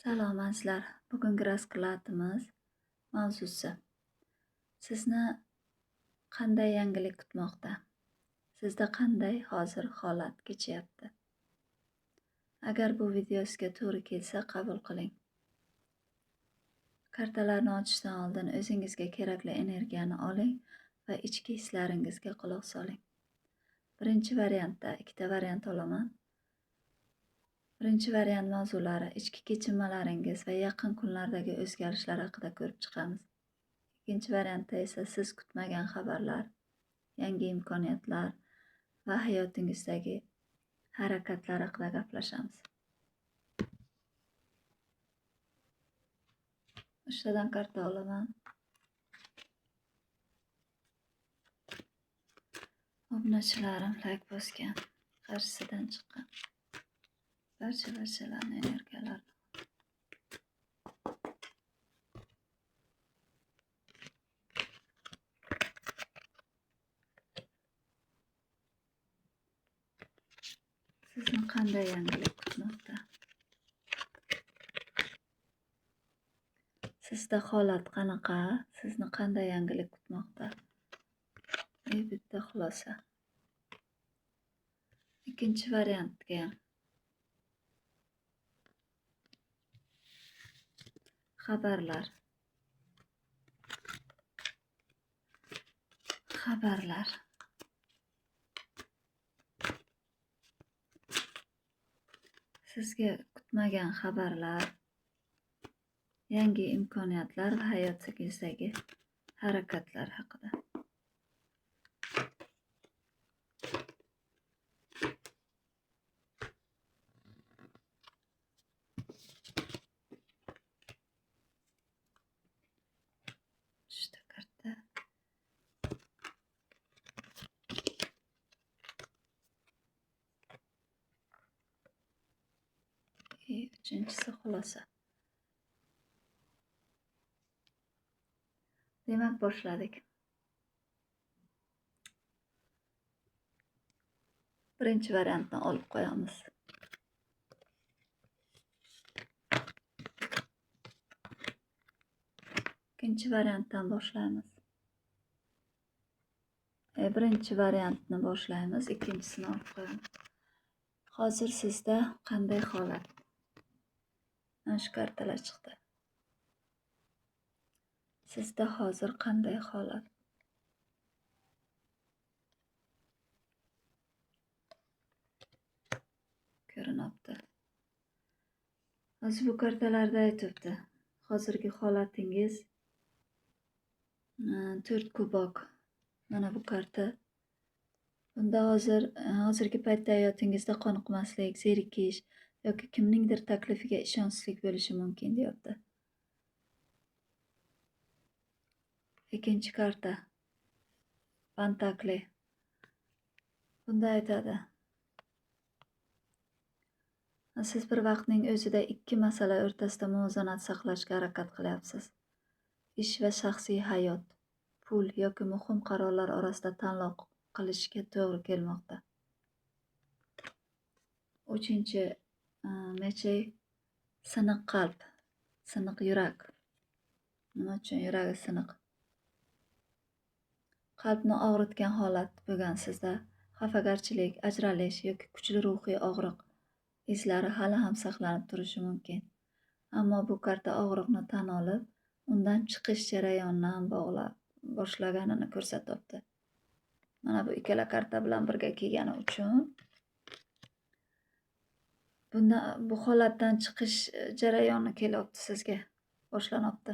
Salom azizlar. Bugungi raskladimiz mavzusi: sizni qanday yangilik kutmoqda? Sizda qanday hozir holat kechyapti? Agar bu video sizga to'g'ri kelsa, qabul qiling. Kartalarni ochishdan oldin o'zingizga kerakli energiyani oling va ichki hislaringizga quloq soling. Birinchi variantda ikkita variant olaman. Birinchi variant mavzulari ichki kechinmalaringiz va yaqin kunlardagi o'zgarishlar haqida ko'rib chiqamiz. Ikkinchi variantda esa siz kutmagan xabarlar, yangi imkoniyatlar va hayotingizdagi harakatlar haqida gaplashamiz. Uchtadan karta olaman. Obunachilarim layk bosgan, qarshisidan chiqqan. Barchalarni energiyalarini. Sizni qanday yangilik kutmoqda? Sizda holat qanaqa? Sizni qanday yangilik kutmoqda? Bitta xulosa. Ikkinchi variantga ham. Xabarlar. Xabarlar. Sizga kutmagan xabarlar, yangi imkoniyatlar va hayotingizdagi harakatlar haqida. Uchta karta. Uchinchisi xulosa. Demak, boshladik. Birinchi variantni olib qo'yamiz. Ikkinchi variantdan boshlaymiz. Birinchi variantni boshlaymiz, ikkinchisini olib qo'yamiz. Hozir sizda qanday holat? Mana shu kartalar chiqdi. Sizda hozir qanday holat? Ko'rinibdi. Hozir bu kartalarda aytibdi. Hozirgi holatingiz 4 kubok. Mana bu karta. Bunda hozirgi paytda hayotingizda qoniqmaslik, zerikish yoki kimningdir taklifiga ishonchsizlik bo'lishi mumkin deyapti. Ikkinchi karta. Pantakli. Bunda aytadi. Siz bir vaqtning o'zida ikki masala o'rtasida muvozanat saqlashga harakat qilyapsiz. Ish va shaxsiy hayot, pul yoki muhim qarorlar orasida tanlov qilishga to'g'ri kelmoqda. Uchinchi mechey siniq qalb, siniq yurak. Nima uchun yuragi siniq? Qalbni og'ritgan holat bo'lgan sizda xafagarchilik, ajralish yoki kuchli ruhiy og'riq izlari hali ham saqlanib turishi mumkin. Ammo bu karta og'riqni tan olib, undan chiqish jarayonini ham boshlaganini ko'rsatyapti. Mana bu ikkala karta bilan birga kelgani uchun bu holatdan chiqish jarayoni kelyapti sizga, boshlanyapti.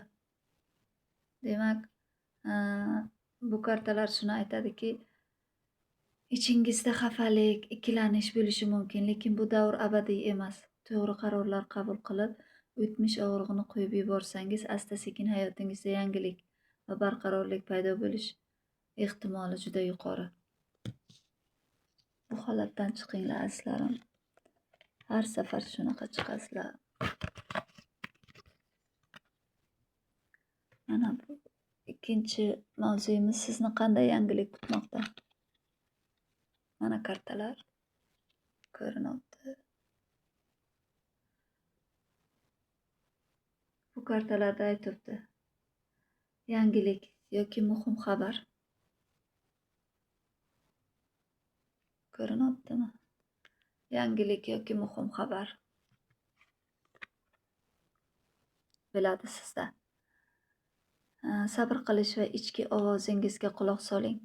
Demak, bu kartalar shuni aytadiki, ichingizda xafalik, ikkilanish bo'lishi mumkin, lekin bu davr abadiy emas. To'g'ri qarorlar qabul qilib, o'tmish og'rig'ini qo'yib yuborsangiz, asta-sekin hayotingizda yangilik va barqarorlik paydo bo'lish ehtimoli juda yuqori. Bu holatdan chiqinglar azizlarim. Har safar shunaqa chiqasizlar. Mana bu ikkinchi mavzuyimiz sizni qanday yangilik kutmoqda? Mana kartalar ko'rinyapti. kartalarda aytibdi. Yangilik yoki muhim xabar. Ko'rinyaptimi? Yangilik yoki muhim xabar biladi sizda. Sabr qilish va ichki ovozingizga quloq soling.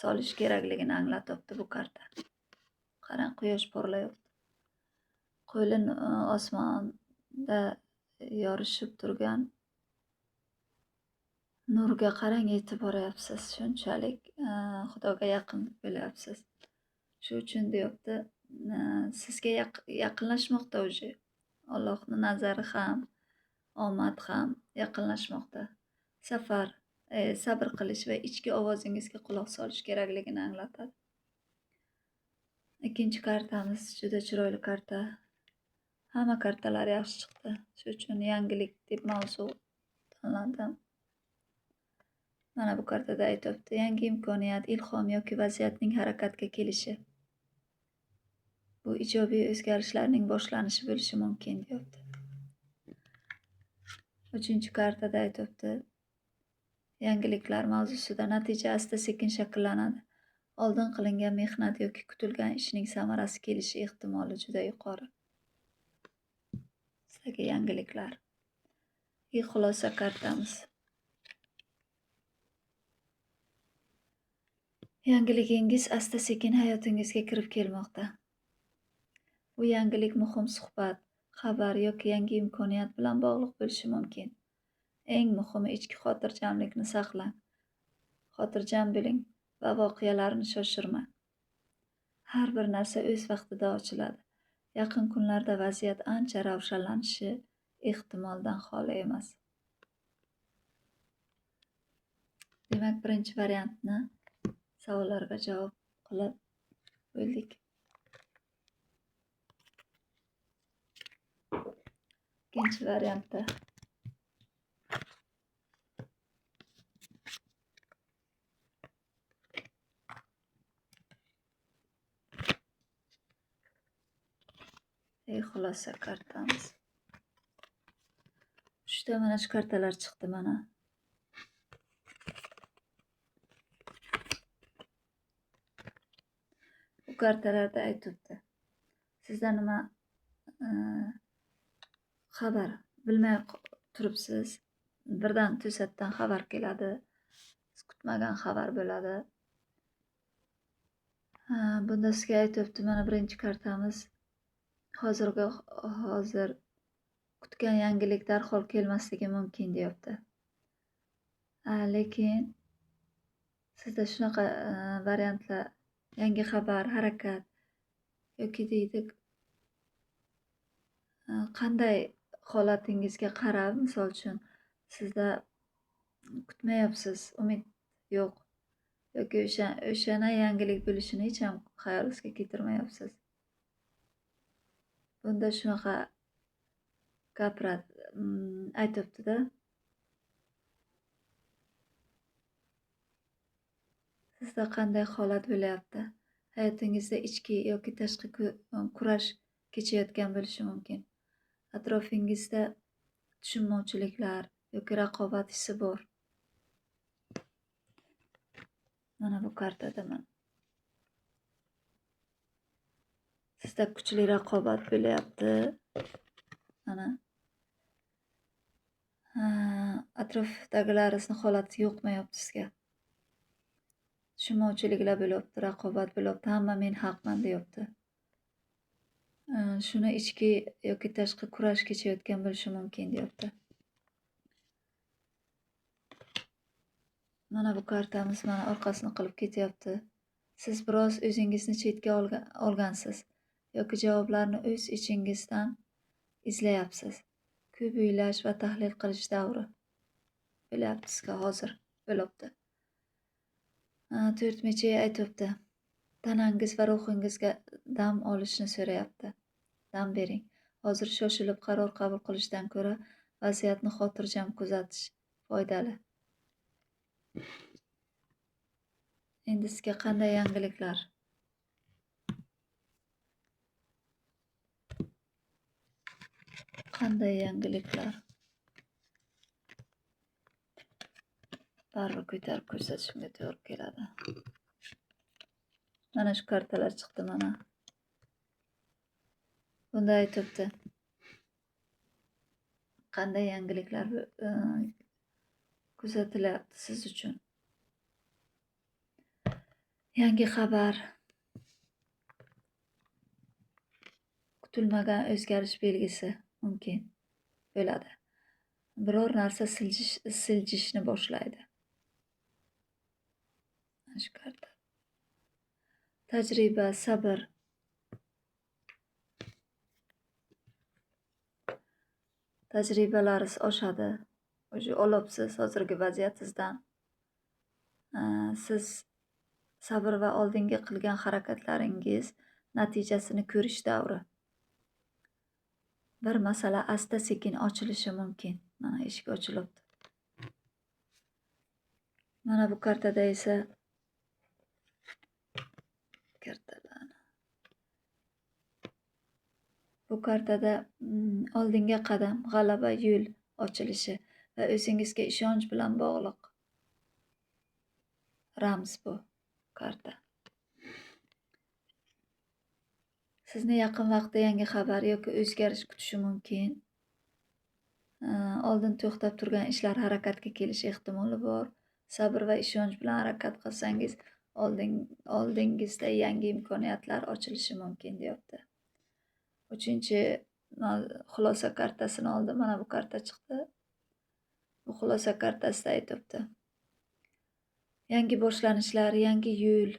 Solish kerakligini anglatyapti bu karta. Qarang, quyosh porlayapti. Qo'lin osmonda yorishib turgan nurga qarang, yetib boryapsiz. Shunchalik Xudoga yaqin bo'lyapsiz. Shu uchun deyapti, sizga yaqinlashmoqda уже. Allohning nazari ham, omad ham yaqinlashmoqda. Safar, sabr qilish va ichki ovozingizga quloq solish kerakligini anglatadi. Ikkinchi kartamiz juda chiroyli karta. Hamma kartalar yaxshi chiqdi. Shu uchun yangilik deb mavzu tanladim. Mana bu kartada aytyapti, yangi imkoniyat, ilhom yoki vaziyatning harakatga kelishi. Bu ijobiy o'zgarishlarning boshlanishi bo'lishi mumkin deyapti. Uchinchi kartada aytyapti, yangiliklar mavzusida natija asta-sekin shakllanadi. Oldin qilingan mehnat yoki kutilgan ishning samarasi kelishi ehtimoli juda yuqori. Sizlarga yangiliklar. Xulosa kartamiz. Yangiligingiz asta-sekin hayotingizga kirib kelmoqda. Bu yangilik muhim suhbat, xabar yoki yangi imkoniyat bilan bog'liq bo'lishi mumkin. Eng muhimi ichki xotirjamlikni saqlang. Xotirjam bo'ling va voqealarni shoshirmang. Har bir narsa o'z vaqtida ochiladi. Yaqin kunlarda vaziyat ancha ravshanlanishi ehtimoldan xoli emas. Demak, birinchi variantni savollarga javob qilib bo'ldik. Ikkinchi variantda xulosa kartamiz. Uchta mana shu kartalar chiqdi mana. Bu kartalarda aytibdi. Sizda nima xabar bilmay turibsiz. Birdan to'satdan xabar keladi. Siz kutmagan xabar bo'ladi. Bunda sizga aytibdi mana birinchi kartamiz. Hozir kutgan yangilik darhol kelmasligi mumkin deyapti. Lekin sizda shunaqa variantlar, yangi xabar, harakat yoki deydi qanday holatingizga qarab, misol uchun sizda kutmayapsiz, umid yo'q yoki o'shana yangilik bo'lishini hech ham xayolingizga keltirmayapsiz. Bunda shunaqa gapiradi, aytyapti-da. Sizda qanday holat bo'lyapti? Hayotingizda ichki yoki tashqi kurash kechayotgan bo'lishi mumkin. Atrofingizda tushunmovchiliklar yoki raqobat hissi bor. Mana bu kartada mana. Sizda kuchli raqobat bo'lyapti. Mana. Atrofdagilaringizni holati yoqmayapti sizga. Tushunmovchiliklar bo'lyapti, raqobat bo'lyapti, hamma men haqman deyapti. Shuni ichki yoki tashqi kurash kechayotgan bo'lishi mumkin deyapti. Mana bu kartamiz mana orqasini qilib ketyapti. Siz biroz o'zingizni chetga olgansiz yoki javoblarni o'z ichingizdan izlayapsiz. Ko'p o'ylash va tahlil qilish davri bo'lyapti sizga hozir bo'lyapti. To'rt mecha aytyapti. Tanangiz va ruhingizga dam olishni so'rayapti. Dam bering. Hozir shoshilib qaror qabul qilishdan ko'ra vaziyatni xotirjam kuzatish foydali. Endi sizga qanday yangiliklar? Qanday yangiliklar? Baribir ko'tarib ko'rsatishimga to'g'ri keladi. Mana shu kartalar chiqdi mana. Bunda aytibdi. Qanday yangiliklar kuzatilyapti siz uchun? Yangi xabar, kutilmagan o'zgarish belgisi mumkin bo'ladi. Biror narsa siljishni boshlaydi. Mana shu karta. Tajriba, sabr. Tajribalaringiz oshadi. O'sha olibsiz hozirgi vaziyatingizdan. Siz sabr va oldingi qilgan harakatlaringiz natijasini ko'rish davri. Bir masala asta-sekin ochilishi mumkin. Mana eshik ochilibdi. Mana bu kartada esa kartalarni. Bu kartada oldinga qadam, g'alaba, yo'l ochilishi va o'zingizga ishonch bilan bog'liq ramz bu karta. Sizni yaqin vaqtda yangi xabar yoki o'zgarish kutishi mumkin. Oldin to'xtab turgan ishlar harakatga kelishi ehtimoli bor. Sabr va ishonch bilan harakat qilsangiz, oldingizda yangi imkoniyatlar ochilishi mumkin deyapti. Uchinchi xulosa kartasini oldim. Mana bu karta chiqdi. Bu xulosa kartasida aytibdi. Yangi boshlanishlar, yangi yo'l,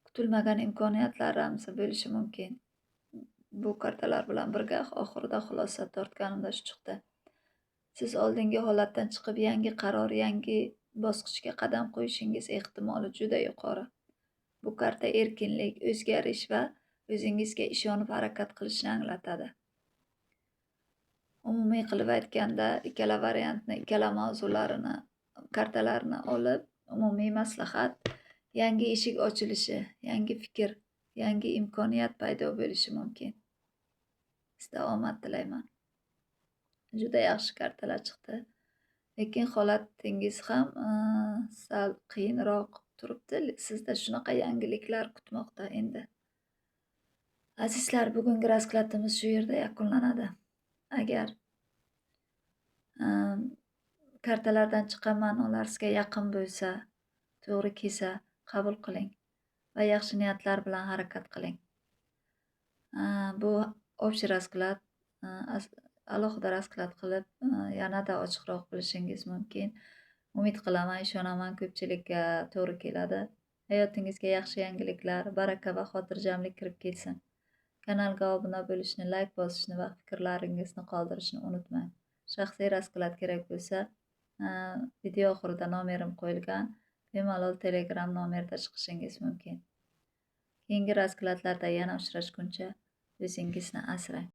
kutilmagan imkoniyatlar ramzi bo'lishi mumkin. Bu kartalar bilan birga oxirida xulosa tortganimda shu chiqdi. Siz oldingi holatdan chiqib, yangi qaror, yangi bosqichga qadam qo'yishingiz ehtimoli juda yuqori. Bu karta erkinlik, o'zgarish va o'zingizga ishonib harakat qilishni anglatadi. Umumiy qilib aytganda, ikkala variantni, ikkala mavzularini, kartalarni olib, umumiy maslahat, yangi eshik ochilishi, yangi fikr, yangi imkoniyat paydo bo'lishi mumkin. Sizga omad tilayman. Juda yaxshi kartalar chiqdi. Lekin holatingiz ham sal qiyinroq turibdi. Sizda shunaqa yangiliklar kutmoqda endi. Azizlar, bugungi raskladimiz shu yerda yakunlanadi. Agar kartalardan chiqqan ma'nolar sizga yaqin bo'lsa, to'g'ri kelsa, qabul qiling va yaxshi niyatlar bilan harakat qiling. Bu общий rasklad, alohida rasklad qilib, yanada ochiqroq bilishingiz mumkin. Umid qilaman, ishonaman, ko'pchilikka to'g'ri keladi. Hayotingizga yaxshi yangiliklar, baraka va xotirjamlik kirib kelsin. Kanalga obuna bo'lishni, like bosishni va fikrlaringizni qoldirishni unutmang. Shaxsiy rasklad kerak bo'lsa, video oxirida nomerim qo'yilgan. Bemalol Telegram nomerda chiqishingiz mumkin. Keyingi raskladlarda yana uchrashguncha o'zingizni asrang.